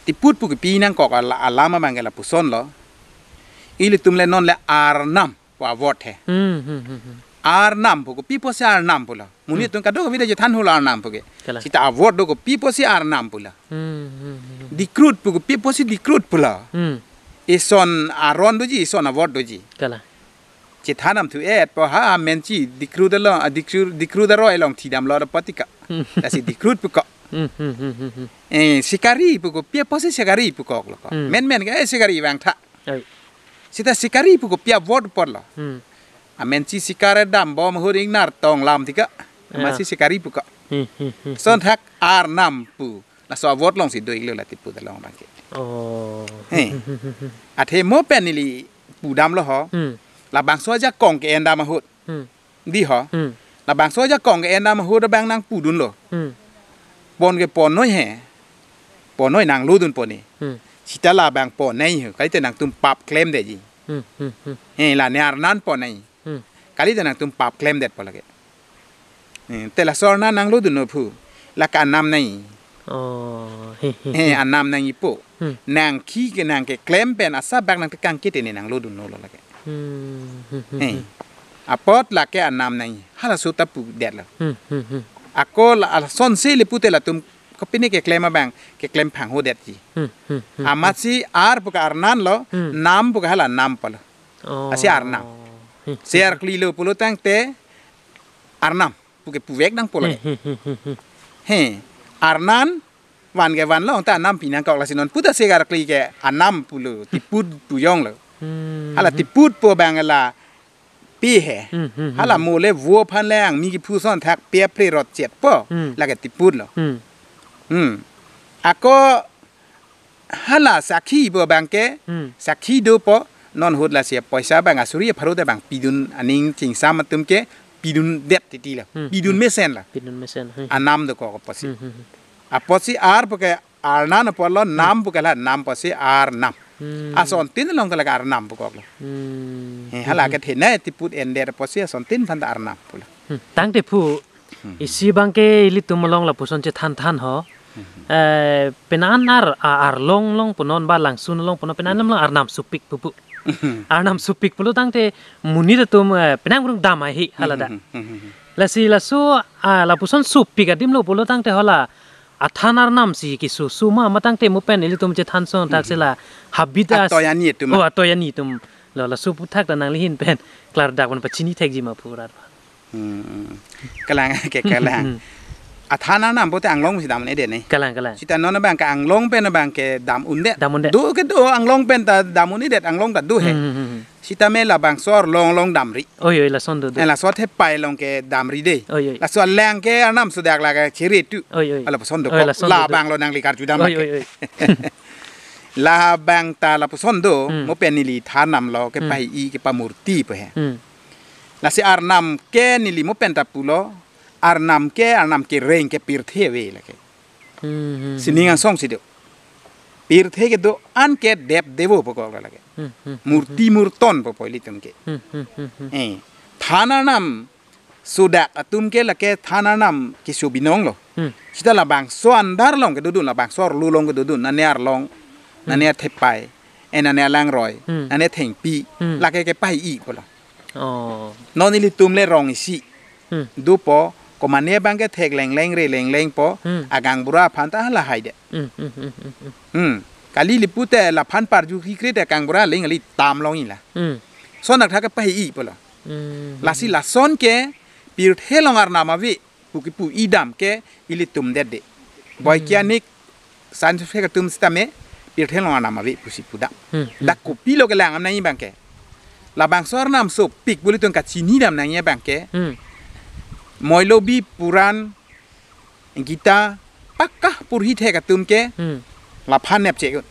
Tiput pu kipi nangkok ala-, alam abang ke lapuson lo. Ilitum le non le arnam pu avot he. Hmm, hmm, hmm, hmm. Arnam pu kopi apotsi arnam pulo. Muni Hmm. itum kadokave ta chethan hula arnam pu ke. Kalang. Sita avot do kopi apotsi arnam pulo. Hmm, hmm, hmm, hmm. Dikrut pu kopi apotsi dikrut pulo. Hmm. Ison aron doji, ison avot doji. Kalang. Chethan nam thu et po ha menchi dikrut along, ah, dikrut, dikrut aroi along thidamlo da patika. Hmm. Lasi dikrut pukok. Hmm, hmm, hmm, hmm, hmm. Eh, sikari puko, pi apotsi sikari pukoklo ko. Hmm. Men men ke, eh, sikari vangtha. Ai. Sita sikari puko pi avot apotlo. Hmm. Amenchi sikar dampo mahut ingnar tong lam tika. Ya. Amatsi sikari puko. Hmm, hmm, hmm, hmm. Sonthak arnam pu. Laso avot alongsi do-iklo la tiput along abang ke. Oh. He. Hmm, hmm, hmm, hmm. Athe mo pen neli pudamlo ho. Hmm. Labangso ajakong ke-en dam ahut. Hmm. Di ho. Hmm. Labangso ajakong ke-en dam ahut abang nangpudunlo. Hmm. Pon ke ponnoi he. Ponnoi nanglodunpo ni. Hmm. Sita labang ponnoi he. Kalite nangtum pap klemdetji. Hmm, hmm, hmm. He, la ne arnan ponnoi. Hmm. Kalite nangtum pap klemdetpo lake. Eh, te laso arnan nanglodunno pu. Lake anam nai. Oh, he, he, Eh, he. anam nangjipo. Hmm. Nangkhi ke nangkeklem pen asabak nangtekang kete ne nanglodunno lo lake. Hmm, hmm, hmm, Eh. hmm. Apot lake anam nai. Halaso ta pudetlo. Hmm, hmm, hmm. Ako la, lasonsi le pute latum kopine keklem abang, keklem phanghodetji. Hmm, hmm, hmm, hmm. Amatsi ar puke arnan lo, Hmm. nam puke hala nam pulo. Oh. Lasi arnam. Hmm. Si arklilo pulo tangte arnam puke puvek nangpo lake. Hmm, hmm, hmm, hmm, hmm. He, arnan van ke vanlo, ta anam pi nangkok lasi non puta si karkli ke anam pulo, tiput pu jonglo. Hmm. Hala tiput pu abang la pi he. Hmm, hmm, hmm. Hala mo le vo aphan le angmi kiphu sonthak pi apre rot chet po. Hmm. Lake tiputlo. Hmm. Hmm. Ako hala sakhi pu abang ke, Hmm. sakhi dopo, non ahut lasi poisa abang asuri apharo ta abang pidun aning chingsam atum ke, pidun det titi la. Hmm, Pidun hmm. mesen la. Pidun mesen. Hmm. Arnam dokok apotsi. Hmm, hmm, hmm. Apotsi ar puke Arnam apotlo, nam puke la, nam apotsi Arnam. Hmm. Asontin along ta lake Arnam pukoklo. Hmm. Eh, hala ke thena tiput endet apotsi asontin aphan ta Arnam pulo. Hmm. Tangte phu, Hmm. isi abangke ilitum along lapuson chethan than ho. Hmm. Eh, penan ar, a-, arlong along punon ba langsun along punon penan along Arnam sopik pupu. Hmm. Arnam sopik pulo tangte monit atum, eh, penang burung dam ahi hala dak. Hmm. Lasi laso, ah, lapuson sopik adim lo pulo tangte hala athan arnam si keso suma ma tangte mo pen ilitum chethan son thak Hmm. sila habit as. Atoi ani atum Oh, ma. atoi ani atum. Lo laso aphuthak ta nanglihin pen klardak pen pachini thekji ma pura. Hmm. Kalang ke kalang. Hmm. Athan arnam pulote anglong si dam-un-edet ne. Kalang, kalang. Sita non abangke anglong pen abangke dam-un-edet. Dam-un-edet. Do ke do anglong pen ta dam-un-edet, anglong ta do he. Hmm, hmm, hmm, hmm. Sitame labangso arlong along damri. Oi, oi, lason do, do. Eh, laso thepai along ke damri de. Oi, oi. Laso alang ke arnam sodak lake chere tu. Oi, oi. Ala puson do Oi, kok. Lason do, do. Labang lo nangli karju dam Oi, lake. Oi, oi. Labang ta lapuson do, Hmm. mo pen neli than arnam lo ke Hmm. pai-i kepamurti pu he. Hmm. Lasi arnam ke neli mo pen ta pulo, arnam ke, arnam kereng ke pirthe ave lake. Hmm, hmm, Sining hmm. angsong si do. Pirthe kedo-an ke Dev Devo pukok lake. Hmm, hmm, hmm, Murti hmm. murton pu pu ilitum ke. Hmm, hmm, hmm, hmm. Eh, than arnam sodak atum ke lake than arnam keso binong lo. Hmm. Sita labangso andar along kedodun, labangso arlo along kedodun, nane arlong, Hmm. nane thepai, eh, nane alangroi, Hmm. nane thengpi, Hmm. lake kepai-i pulo. Oh. Non ilitum le rong isi. Hmm. Dopo, komane abangke thek lengleng re lengleng po, Hmm. agangbura aphan ta lahai de. Hmm, hmm, hmm, hmm, hmm. Hmm. Kali li pute laphan parju kikre de agangbura ling ali tam long ila. Hmm. Son dak thak kepai-i pulo. Hmm. Lasi lason ke pirthe along arnam ave pu kipu idam ke ilitum det de. Hmm. Boikyanik scientific atum sitame pirthe along arnam ave pusi pudam. Hmm, hmm. Dak kopilo kelang amnai abangke. Labangso arnam sopik pu ilitum kachini dam nangji abangke. Hmm. Moilobi Puran Gita pakka purhi thek atum ke Hmm. laphan nepchek un.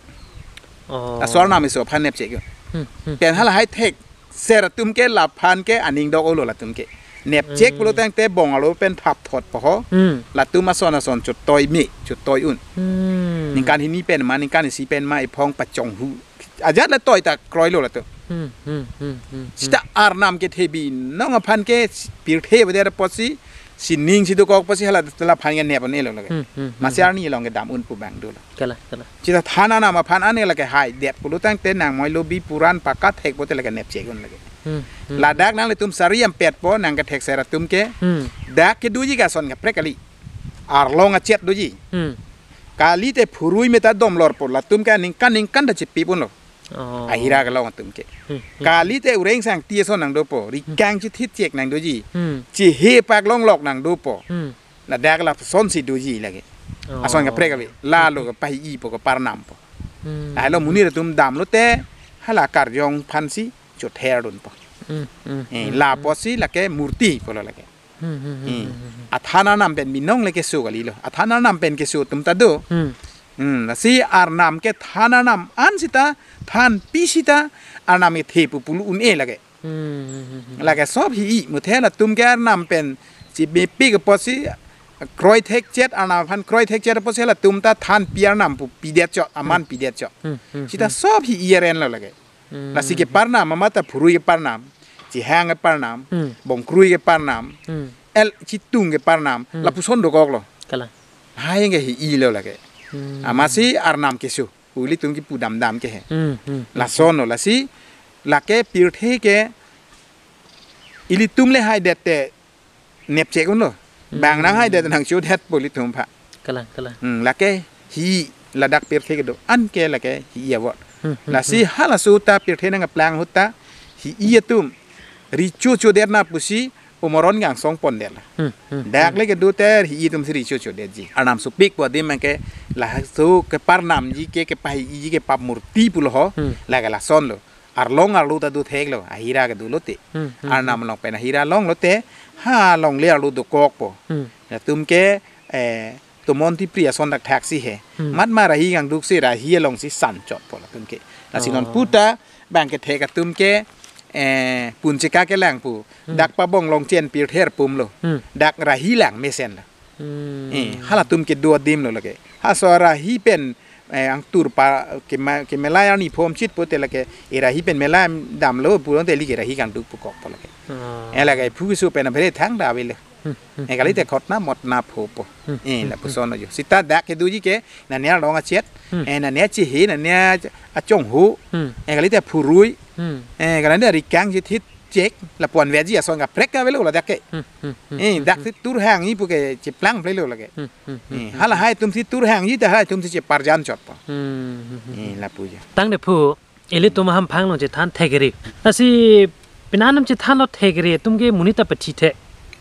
Oh. Laso arnam keso aphan nepchek un. Hmm, hmm. Pen halahai thekser atum ke laphan ke aning dok-olo latum ke. Nepchek Hmm. pulo tangte bong arlo pen phap thot po ho. Hmm. Latum ason ason chotoi me, chotoi un. Hmm. Ningkan hini pen ma, ningkan isi pen ma, ephong pachonghu. Ajat la toi ta kroilo latum. Hmm, hmm, hmm, hmm, hmm. Sita arnam kethe binong aphan ke pirthe avedet apotsi, sining si dokok apotsi hala laphan ke nep-un-elo lake. Hmm, hmm, hmm, Masi hmm. arni along kedam un pu abang dolo. Kalang, kalang. Sita than arnam aphan ane lake haidet pulo tangte nang Moilobi Puran pakka thek pote lake nepchek un lake. Hmm, hmm. Ladak nanglitum sari ampet po nang kethekser atum ke. Hmm. Dak kedoji ke ason kaprek kali. Arlong achet doji. Hmm. Kalite phurui me ta dom lor po latum ke ningkan ningkan ta chepip unlo. Oh. Ahira kelong atum ke. Hmm, hmm. Kalite ureng sangti ason nang dopo. Rikang chithit chek nang doji. Hmm. Chehe pak longlok nang dopo. Hmm. Ladak lason si doji lake. Oh. Ason kaprek ave. Lalo kepai-i po keparnam po. Hmm. Lahelo monit atum damlote hala karjong aphan si chother dun po. Hmm, hmm, Eh, hmm, la hmm. apotsi lake murti pulo lake. Hmm, hmm, hmm, Hmm. hmm, hmm, hmm. Athan arnam pen binong le keso kalilo. Athan arnam pen keso atum ta do. Hmm. Hmm, lasi arnam ke than arnam an sita, thanpi sita, arnam kethe pu pulo un-e lake. Hmm, hmm, hmm, hmm. Lake sob hi-i, muthe latum ke arnam pen, si bepik apotsi, kroi thekchet, arnam aphan kroi thekchet apotsi latum ta thanpi arnam pu pidet chot, aman Hmm. pidet chot. Hmm, hmm, Sita hmm. sob hi-i aren lo lake. Hmm. Lasi keparnam, amat ta phurui keparnam, chihang keparnam, Hmm. bongkrui keparnam, Hmm. el chitung keparnam, Hmm. lapuson dokoklo. Kalang. Hai ke hi-i lo lake. Hmm. Amatsi arnam keso, pu ilitum kipu damdam ke he. Hmm, hmm. Lason lo, lasi lake pirthe ke ilitum le haidet te nepchek unlo. Hmm. Bang nang haidet nang chodet po ilitum aphan. Kalang, kalang. Hmm, lake hi ladak pirthe kedo-an ke lake hi-i avot. Hmm, hmm, Lasi hmm. halaso ta pirthe nangkeplang ahut ta hi-i atum recho chodet na pusi umoron kangsong pondet la. Hmm, hmm, Dak hmm. le kedo te hi-i atum si recho chodetji. Arnam sopik pu adim ke laso keparnamji ke kepai-iji ke pap murti pulo ho. Hmm. Lake lason lo. Arlong arlo ta do theklo, ahira ke dolote. Hmm, hmm, Arnam hmm. along pen ahira longlote, ha longle arlo dokokpo. Hmm. Latum ke, eh, tomon tipri ason dak thak si he. Hmm. Mat ma rahi kangduk si rahi along si san chotpo latum ke. Lasi non Oh. puta, bang kethek atum ke, Eh, pun cheka kelang pu. Hmm. Dak pabong longchen pirthe arpum lo. Hmm. Dak rahi lang mesen lo. Hmm. Eh, halatum kedo adim lo lake. Halaso rahi pen, eh, angtur pa kema-, kemelai arni phom chit pote lake, eh, rahi pen melai damlo pulote ili ke rahi kangduk pukok po lake. Ah. Eh, lake phu keso pen aphere thang da avelo. Hmm, hmm, eh, kalite khotna motna phopo. Hmm, eh, hmm, lapuson lo jo. Sita dak kedoji ke, nania rong achet, hmm, eh, nania chehe, nania achongho, hmm, eh, kalite phurui, hmm, eh, kalite rikang chithit chek, lapu-an veji ason kaprek ka avelo ladak ke. Hmm, hmm, hmm, eh, hmm, dak hmm, si tur hangji pu ke cheplang plelo lake. Hmm, hmm, hmm, eh, hmm, hala hmm, hai atum si tur hangji ta hai atum si cheparjan chotpo. Hmm, hmm, hmm, eh, hmm, lapu jo. Tangte phu, ilitum ahamphang along chethan thekri. Lasi penang atum chethanlo thekri, atum ke monit ta pathi thek.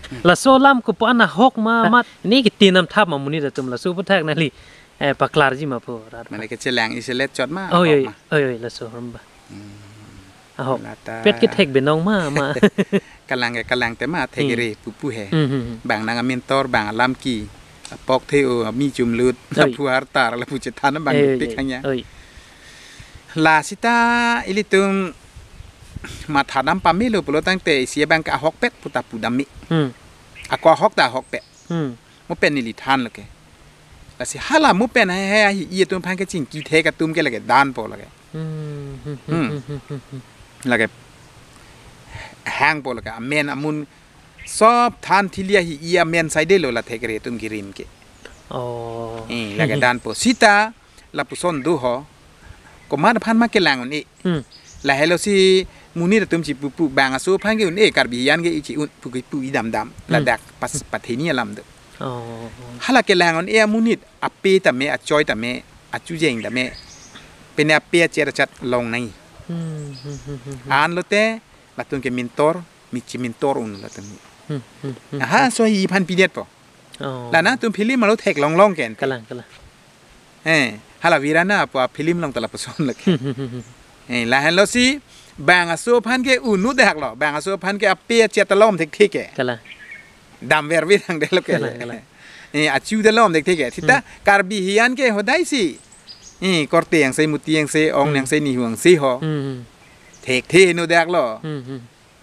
Hmm. Laso alam kopi-an ahok ma, ah, mat, ne kiti nam thap ma monit atum laso aphuthak nangli, eh, paklarji ma phu rat. Mane kechelang iselet chot ma, oi, ahok oi, ma, oi, oi, laso rumba. Hmm. Ahok. Lata. Pet kethek binong ma, ma. Kalang ke kalang tema thekri, hmm, pupu he. Hmm, hmm, hmm. Bang nang amintor, bang alam ki. Apok the-o, ami chumlut, oi, aphu artar, lapu chethan abang, oi, oi, tik oi, hanya. Oi. La sita ilitum mathadam pamelo pulo tangte isi abang ke ahokpet pu ta pudam me. Hmm. Ako ahok ta ahokpet. Hmm. Mo pen neli thanlo ke. Lasi hala mo pen hai hai ahi-i atum aphan kechingki thek atum ke lake danpo lake. Hmm, hmm, hmm, hmm, hmm, hmm, hmm. Lake hangpo lake amen amun sob than thili ahi-i amen saidelo la thekri atum kirim ke. Oh. Eh, lake, hmm, danpo. Sita lapuson do ho. Komat aphan ma kelang un-e. Hmm. Lahelo si monit atum chipupu bang aso aphan ke un-e Karbi hian ke ichi un pu ke pu idam dam. Hmm. Ladak pas patheni alam do. Oh. Hala kelang un-e amonit ape tame achoi tame achujeng tame. Pene ape achet achat long nai. Hmm, hmm, hmm, hmm, hmm. An lote latum ke mintor, michi mintor un latum. Hmm, hmm, hmm, aha, hmm, so hi aphan pidetpo. Oh. Lana atum film alo theklong long ken. Kalang, kalang. Eh, hala Virana apo a film along ta lapuson lake. Hmm, hmm, hmm, hmm. Eh, lahenlo si bang aso aphan ke unu dehak lo, bang aso aphan ke ape achet alom thekthek ke. Kalang. Dam verve thangdetlo ke. Kalang, kalang. Eh, achu dalom thekthek ke. Sita, hmm, Karbi hian ke hodai si. Eh, korte angse, muti angse, ong, hmm, angse, nihu angse ho. Hmm, hmm. Thekthe nu dehak lo. Hmm, hmm.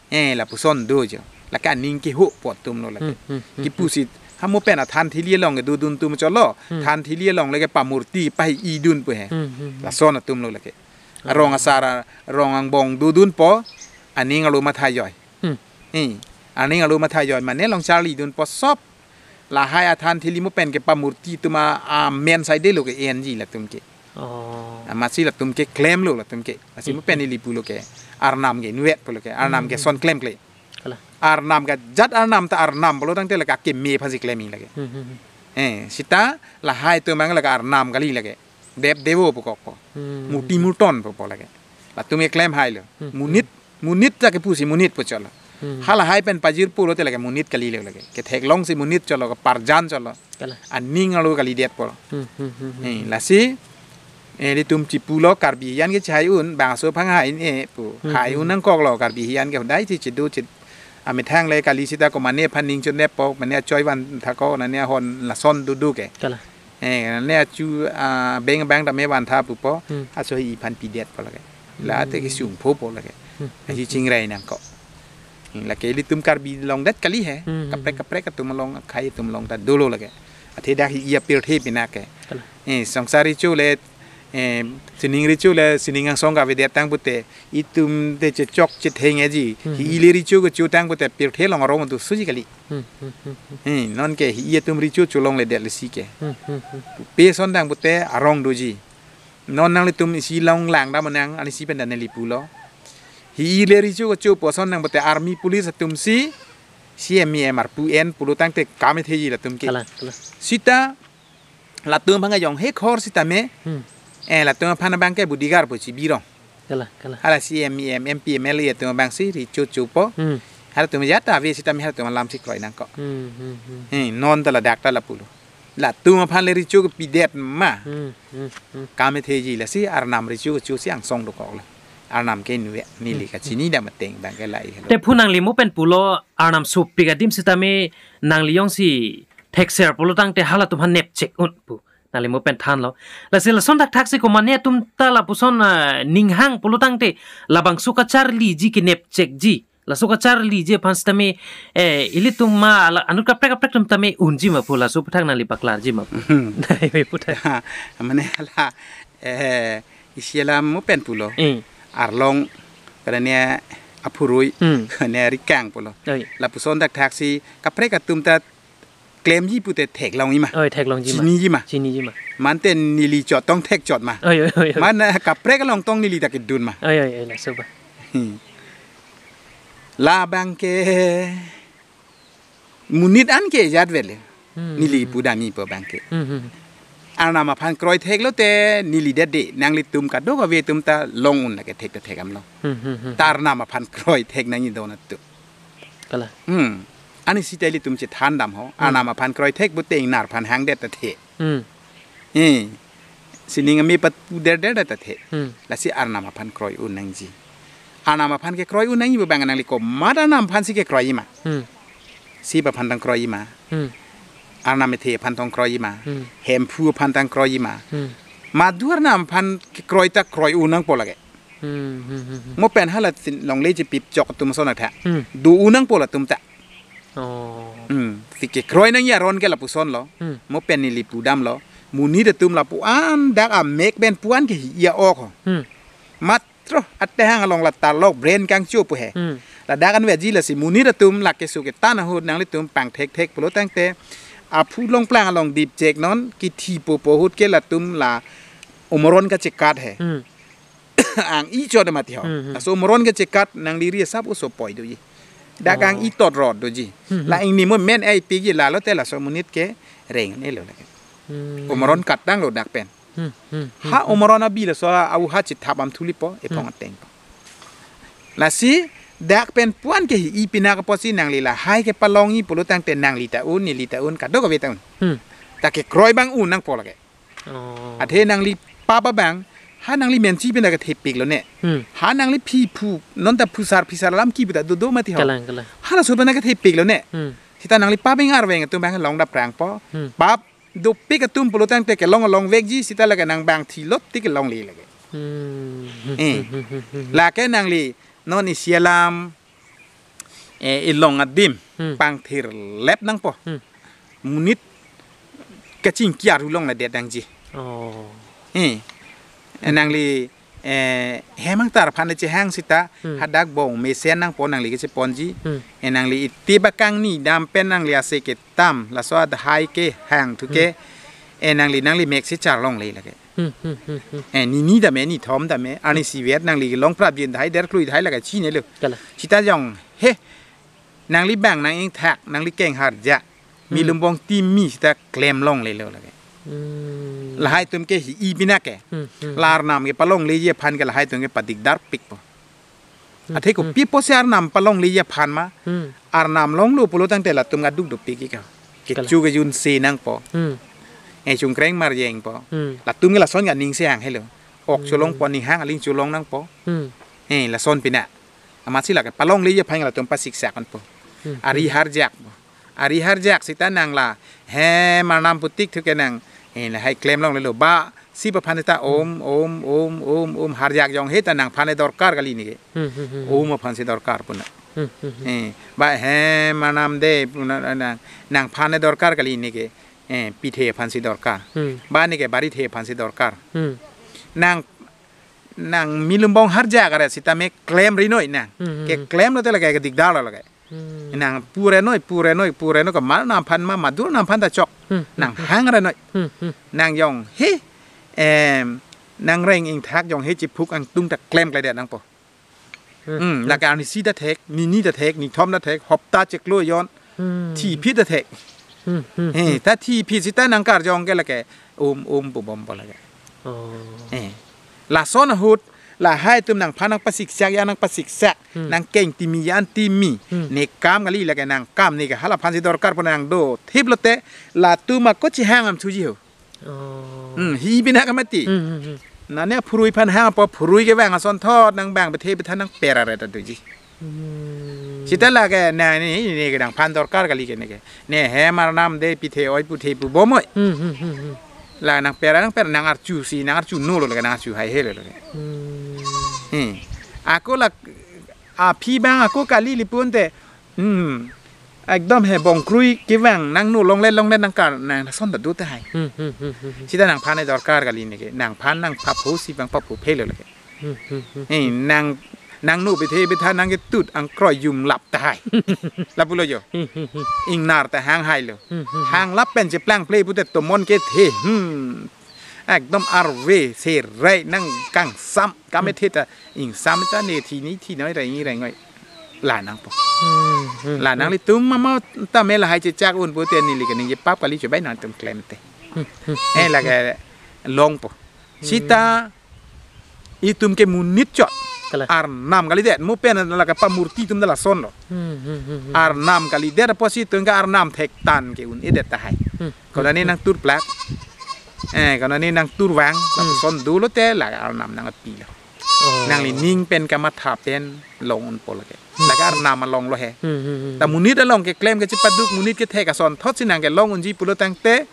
Eh, lapuson do jo. Lake aning keho apot atum lo lake. Hmm, hmm, hmm, kipu hmm, si. Ha mo pen athan thili along ke dodun atum cholo. Hmm. Than thili along lake pamurti pai-i dunpo he. Hmm, hmm, hmm. Lason atum lo lake. Ah. Rong asar, rong angbong dodunpo. Aning alo matha joi. Hmm. Eh, aning alo matha joi mane along charlidunpo sob. Lahai athan thili mo pen ke pamurti atum a, amen saidelo ke enji latum ke. Oh. Amatsi latum ke klemlo latum ke. Lasi mo pen, hmm, ili pulo ke. Arnam ke inutvet pulo ke. Arnam ke, hmm, son klemkle. Kalang. Arnam ke jat arnam ta arnam pulo tangte lake akeme aphansi klem-i lake. Hmm, hmm, hmm. Eh, sita lahai atum abang lake arnam kali lake. Dep devo pukokpo. Hmm. Muti muton pupo lake. Latum ke klem hailo. Hmm, hmm. Monit, monit ta kepu si monit pu cholo. Hmm. Halahai pen pajir pulote lake monit kalilo lake. Ketheklong si monit cholo, keparjan cholo. Kalang. Aning alo kalidetpo. Hmm, hmm, hmm, hmm. Eh, lasi, eh, ilitum chipulo Karbi hian ke chai un, bang aso aphan hai un-e pu. Hmm, hai, hmm, un nangkoklo Karbi hian ke hodai si chidu chit. Amethang le kali sita ko mane aphan ning chuneppo, mane achoi vantha ko, nane ahon lason dudu ke. Kalang. Eh, nane achu, ah, beng bang tame vantha pupo, hmm, aso hi aphan pidetpo lake. La te, hmm, kesung phopo lake. Hmm. Ahi chingrai nangkok. Hmm, lake ilitum Karbi along det kali he. Hmm, hmm, kaprek, hmm, kaprek atum along, akhai atum along ta dolo lake. Athe dak hi-i apirthe pina ke. Kalang. Eh, songsar recho le, eh, sining recho le, sining angsong kavedet tang pute, itum te chechok chetheng eji. Hmm, hi-i, hmm, le recho kecho tang pute pirthe along arong dosuji kali. Hmm, hmm, hmm, hmm. Eh, non ke hi-i atum recho cholongledet lesi ke. Hmm, hmm, hmm. Pe son tang pute arong doji. Non nanglitum isi along langdam nang, ani si pen dan neli pulo. Hi-i le recho kecho puson nang pute army police atum si, C M E M arpu en pulo tangte kam itheji latum ke. Kalang, kalang. Sita latum aphan ke jong he khor sitame. Hmm. Eh, latum aphan abang ke bodyguard po chibirong. Kalang, kalang. Hala C M E M, M P, M L A atum abang si recho chopo. Hmm. Halatum jat ave sitame halatum alam si kroi nangkok. Hmm, hmm, hmm. Eh, non ta ladak ta lapulo. Latum aphan le recho kepidet ma. Hmm, hmm, hmm. Kam itheji lasi arnam recho kecho si angsong dokoklo. Arnam ke inutvet, neli, hmm, kachini dam ateng abang ke lahelo. Te phu nangli mo pen pulo arnam sopik adim sitame nangli jongsi thekser pulo tangte halatum aphan nepchek un pu. Nangli mo pen thanlo. Lasi lason thakthak si komatne atum ta lapuson, ah, ninghang pulo tangte labangso kacharliji kenep chekji. Laso kacharliji aphan sitame, eh, ilitum ma ala anut kaprek kaprek atum tame unji ma pu laso aputhak nangli paklarji ma pu. Hmm. Nai puthak. Mane hala, eh, isi alam mo pen pulo. Eh. Arlong, karena aphurui, Hmm. karena rikang pulo. Oi. Lapuson thakthak si kaprek atum ta klemji pute theklongji ma. Oi, theklongji ma. Chiniji ma. Chiniji ma. Mante neli chot tong thek chot ma. Oi, oi, oi, oi. Man, eh, kaprek along tong neli ta kedun ma. Oi, oi, oi, laso ba. Hmm. Labang ke monit an ke jat vele. Hmm, Neli hmm. pudam-i pu abang ke. Hmm, hmm. Arnam aphan kroi theklo te neli dede nanglitum kadokave atum ta long un lake thek ta thek damlo. Hmm, hmm, hmm. Ta Arnam aphan kroi thek nangji don atum. Kalang. Hmm. Ani sita ilitum chethan dam ho. Hmm. Arnam aphan kroi thek pute ingnar aphan hangdet ta the. Hmm. Eh. Sining ame pat puder der ta the. Hmm. Lasi Arnam aphan kroi un nangji. Arnam aphan kekroi un nangji pu abang nangli komat Arnam aphan si kekroi ma. Hmm. Sip aphan tang kroi ma. Hmm. Arnam ethe aphan tang kroi ma. Hmm. Hemphu aphan tang kroi ma. Hmm. Madu Arnam aphan kekroi ta kroi un nangpo lake. Hmm, hmm, hmm, hmm. Mo pen hala tin longle chepip chok atum ason atha. Hmm. Do un nangpo latum ta. Oh. Hmm. Ti kekroi nangji aron ke lapuson lo. Hmm. Mo pen neli pudamlo. Monit atum lapu-an dak amek pen pu-an ke hi-i a-ok ho. Hmm. Matro atehang along la tarlok brain kangcho pu he. Hmm. Ladak anveji lasi monit atum lake su ketan ahut nanglitum pangthek thek pulo tangte aphu longplang along dip cheknon kithi popo ahut ke latum la omoron kachekat he. Hmm. Ang-i chot mati ho. Hmm, hmm. Laso omoron kachekat nangli ri asap oso poi doji. Dak Oh. ang-i tot rot doji. Hmm, hmm. La ingni mo men ai piji lalo te laso monit ke reng ne lo lake. Hmm. Omoron katang lo dak pen. Hmm, hmm, hmm, Ha hmm. omoron abi laso au ha chithap am thulipo ephong Hmm. ateng po. Lasi dak pen pu-an ke hi-i pinak apotsi nangli lahai kepalongji pulo tangte nangli ta un, neli ta un, kadokave ta un. Hmm. Ta kekroi abang un nangpo lake. Oh. Athe nangli pap abang, ha nangli mensi pina kethepik lo ne. Hmm. Ha nangli phi phu, non ta phusar phisar alam kipu ta dodo mati ho. Kalang, kalang. Hala so pina kethepik lo ne. Hmm. Sita nangli pap ing arveng atum abang long dap prang po. Hmm. Pap dopik atum pulo tangte kelong along vekji sita lake nang bang thilot ti kelongle lake. Hmm. Eh. Hmm, hmm, hmm, hmm, hmm. Lake nangli non isi alam eh, ilong adim Hmm. pangthir lep nangpo. Hmm. Monit kachingki aru longledet nangji. Oh. Eh, eh, nangli, eh, hem angtar aphan chehang sita Hmm. hadak bong mesen nangpo nangli kecheponji. Hmm. Eh, nangli iti bakang ni dam pen nangli ase ketam laso adhai kehang thu ke. Hmm. Eh, nangli nangli mek si charlongle lake. Hmm, hmm, hmm, hmm. Eh, nini dame, nithom dame, arnisi vet nangli long prap jin dahai der klui dahai lake chinilo. Kalang. Sita jong, he, nangli bang nang ingthak, nangli keng harja. Hmm. Milumbong timi sita klemlongle lo lake. Hmm. Lahai atum ke hi-i pinak ke. Hmm, hmm. La Arnam kepalongleji aphan ke lahai atum ke padikdar pikpo. Hmm, Athe ko hmm. pipo si Arnam palongleji aphan ma. Hmm. Arnam longlo pulo tangte latum kaduk dopik ika. Kalang. Kecho kejun se nangpo. Hmm. Eh, chungkreng marjeng po. Hmm. Latum ke lason ke aning sehang helo. Ok Hmm. cholong po, ninghang aling cholong nangpo. Hmm. Eh, lason pina. Amatsi lake palongleji aphan latum pasiksak anpo. Hmm. Ari Hmm. harjak po. Ari harjak sita nang la. He, Arnam putik thu ke nang. Eh, lahai klemlongle lo ba. Sip aphan ta om, om, om, om, om, harjak jong he ta nangphan dorkar kali neke. Hmm, hmm, hmm, hmm. Om aphan si dorkar puna. Hmm, hmm, hmm. Eh, ba he Arnam de puna nang, nangphan dorkar kali neke. Eh, pithe aphan si dorkar. Hmm. Ba neke barithe aphan si dorkar. Hmm. Nang, nang milumbong harjak are sita me klemri noi nang. Hmm, hmm. Keklemlo te lake kedikdar lo lake. Hmm. Nang pure noi, pure noi, pure noi, komat Arnam aphan ma, madu Arnam aphan ta chok. Hmm, hmm, Nang hmm. hangre noi. Hmm, hmm. Nang jong he, em, nang reng ingthak jong he chiphuk angtung ta klemkledet nangpo. Hmm, Hmm, hmm. lake arnisi ta thek, nini ta thek, nithom ta thek, hopta chiklo jon, Hmm. thiphi ta thek. Hmm, hmm, Eh, hmm. ta thiphi sita nang karjong ke lake, om, om, bubom po lake. Oh. Eh. Lason ahut, lahai atum nangphan nangpasiksak, ya nangpasiksak, Hmm. nangkeng timi, ya an timi. Hmm. Ne kam kali lake nang kam neke hala aphan si dorkar puna nang do. Thiplo te, latum ako chihang am thuji ho. Oh. Hmm, hi pinak mati. Hmm, hmm, hmm. Nane phurui aphan hang po phurui kevang ason thot nang bang bethe bethan nang pera re ta doji. Hmm. Sita lake nang ni, ni ke nangphan dorkar kali ke neke. Ne he Arnam de pithe oi puthe pu bom oi. Hmm, hmm, hmm, hmm. La nangpera nangpera nang arjusi, nang arjuno lo lake, nang arju haihelo lake. Hmm. Hmm. Ako la aphi abang ako kali lapu ante. Hmm. Ekdom he bongkrui kevang nangno longle longle nangkar nang lason ta do tahai. Hmm, hmm, hmm, hmm, hmm. Sita nangphan dorkar kali neke. Nangphan nangpaphosi abang paphophelo lake. Hmm, hmm, hmm, Eh, hmm. nang nangno bethe betha nangketut angkroi jumlap tahai. Lapulo jo. Hmm, hmm, hmm. Ingnar ta hanghailo. Hmm, hmm, hmm. Hanglap pen cheplangple pute tomon kethe. Hmm. Ekdom arve serai nangkangsam. Kamethe ta ingsam ta ne thi ni thi noi rai ni rai ngoi. La nangpo. Hmm, hmm, La hmm. nanglitum mama ta me lahai chechak un pute neli kaningje pap kali chobai nangtum klemte. Hmm, hmm, Eh, hmm, lake longpo. Sita itum ke monit chot. Kalang. Arnam kalidet. Mo pen lake pamurti atum ta lasonlo. Hmm, hmm, hmm, hmm. Arnam kalidet apotsi itum ke arnam thektan ke un-edet tahai. Hmm. Konane nangtur plak. Eh, konane nangtur vang. Hmm. Lapuson dolo te la arnam nangpilo. Oh. Nanglining pen kamatha pen long unpo lake. Hmm. Lake arnam along lo he. Hmm, hmm, hmm. Ta monit along keklem kechepaduk monit kethek asonthotsi nangkelong unji pulo tangte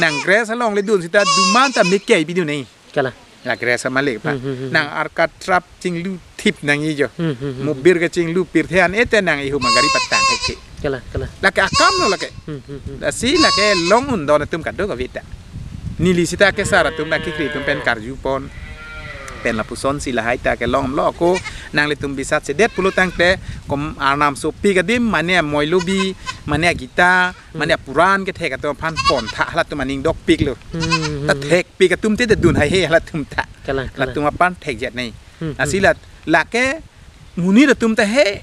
nang grass along ledun sita duman ta mekei pidun nei. Kalang. La grass amalik pa. Hmm, hmm, hmm, hmm. Nang arkatrap chinglu thip nangji jo. Hmm, hmm, hmm, hmm. Mobir kachinglu pirthe an-e te nang ihum agari patang heke. Kalang, kalang. Lake akam lo lake. Hmm, hmm, hmm. Lasi lake long undon atum kadokave ta. Neli sita kesar atum nangkekri atum pen karjupon. Pen lapusonsi lahai ta kelonglo ako nanglitum bisatsedet pulo tangte kom arnam sopik adim mane amoilobi mane agita mane apuran kethek atum aphan pontha halatum aning dokpiklo. Hmm, hmm, Ta hmm. thekpik atum te dun haihe halatum ta. Kalang, kalang. Latum aphan thekjet nei. Hmm, hmm. Lasi la lake monit atum ta he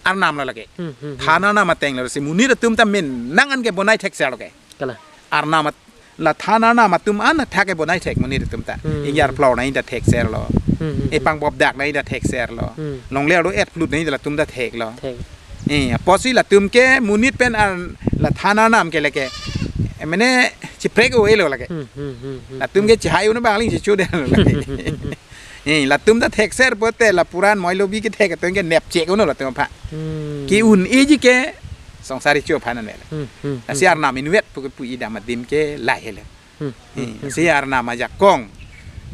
arnam lo lake. Hmm, hmm, hmm. Than arnam ateng lo si monit atum ta min nang an ke bonai thekser lo ke. Kalang. Arnam at-, la than arnam atum an thak ke bonai thek monit atum ta. Hmm. Ingyar phlor nai ta thekserlo. Hmm, hmm, hmm. Epang bobdak nai ta thekserlo. Hmm. Longle lo et phlut nai ta latum ta theklo. Thek. Eh, apotsi latum ke monit pen ar la than arnam ke lake. Eh, mane chiprek o elo lake. Hmm, hmm, hmm, hmm. Latum ke chihai un bang ling chichu de lo lake. Eh, latum ta thekser pote la puran moilobi kethek atum ke nepchek uno latum aphan. Hmm. Ke un-eji ke songsari chu aphan anel. Hmm, hmm, Lasi hmm. arnam invet pu ke pu idam adim ke lahelo. Hmm, Eh, hmm, si hmm. arnam ajakong.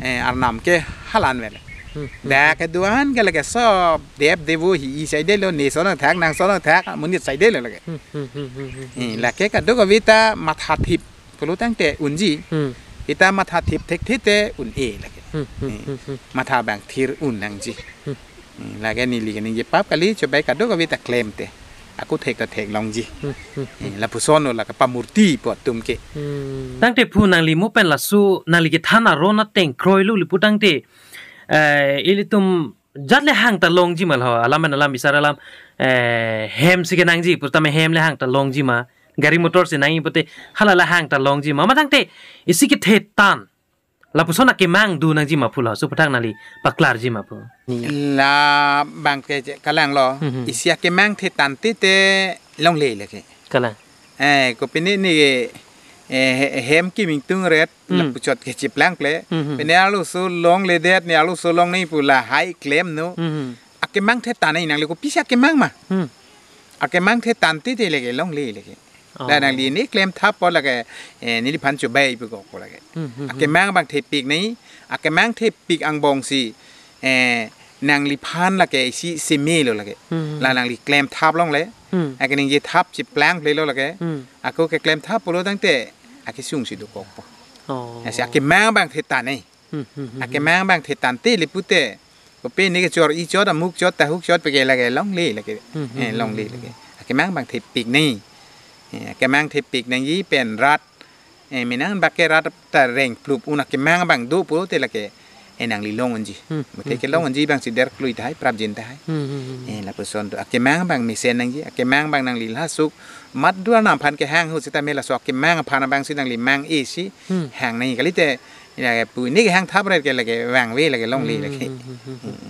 Eh, arnam ke halan vel. Hmm, hmm, Dak hmm. keduan ke lake sob dep devo hi-i saidelo, ne sono thak, nang sono thak, monit saidelo lake. Hmm, hmm, hmm, hmm, hmm, Eh, hmm. lake kadokave ta matha thip pulo tangte unji. Hmm. Kita matha thip thekthe te un-e lake. Hmm, hmm, Eh, hmm, hmm. matha bang thir un nangji. Hmm. Hmm, lake neli kaningje pap kali chobai kadokave ta klemte. Ako thek ta theklongji. Hmm, hmm, hmm. Eh, lapuson lo lake pamurti po atum ke. Hmm. Tangte phu nangli mo pen laso nangli kethan aron ateng kroilo lapu tangte. Eh, ilitum jat le hang ta longji ma lo. Alam an alam bisar alam. Eh, hem si kenangji. Purtame hem le hang ta longji ma. Gari motor si nangji pute hala la hang ta longji ma. Ma tangte isi kethe tan. Lapuson akemang do nangji ma phu laso aphuthak nangli paklarji ma phu. La bang ke je kalanglo. Mhm. Isi akemang the tangte te longle lake. Kalang. Eh, kopine ne, eh, he-, hem kiming tung ret, Hmm. lapuchot ke chiplangple. Mhm. Pine arloso longledet ne arloso long nei pu lahai klemno. Mhm. Akemang the tan nei nangli kopisi akemang ma. Hmm. Akemang the tangte te lake longle lake. Oh. La nangli ne klem thap po lake, eh, neliphan chobai pu ko ko lake. Hmm, hmm, hmm. Akemang bang thepik nei, akemang thepik angbongsi, eh, nangliphan lake isi semelo lake. Hmm. La nangli klem thap longle. Hmm. Akeningje thap chiplangplelo lake. Hmm. Ako keklem thap pulo tangte akesung si dokokpo. Oh. Lasi akemang bang the tan nei. Hmm, hmm, hmm, hmm. Akemang bang the tangte lapu te. Kopine kechor-i chot, amuk chot, tahuk chot, pake lake longle lake. Hmm, hmm, Eh, hmm, longle hmm. lake. Akemang bang thepik nei. Eh, akemang thepik nangji pen rat. Eh, mane bak ke rat ta reng plup un akemang bang do pulote lake. Eh, nangli long unji. Hmm, Mate hmm, kelong hmm. unji bang si der klui tahai, prapjin tahai. Hmm, hmm, hmm. Eh, lapuson do. Akemang bang mesen nangji. Akemang bang nangli lasuk. Mat dua nam aphan kehang hu sita me laso akemang aphan bang si nangli mang-e si. Hmm. Hang nei kalite. Ina ke pu ne kehang thap ret ke lake vangve lake longle Hmm, lake. hmm, hmm, hmm, hmm.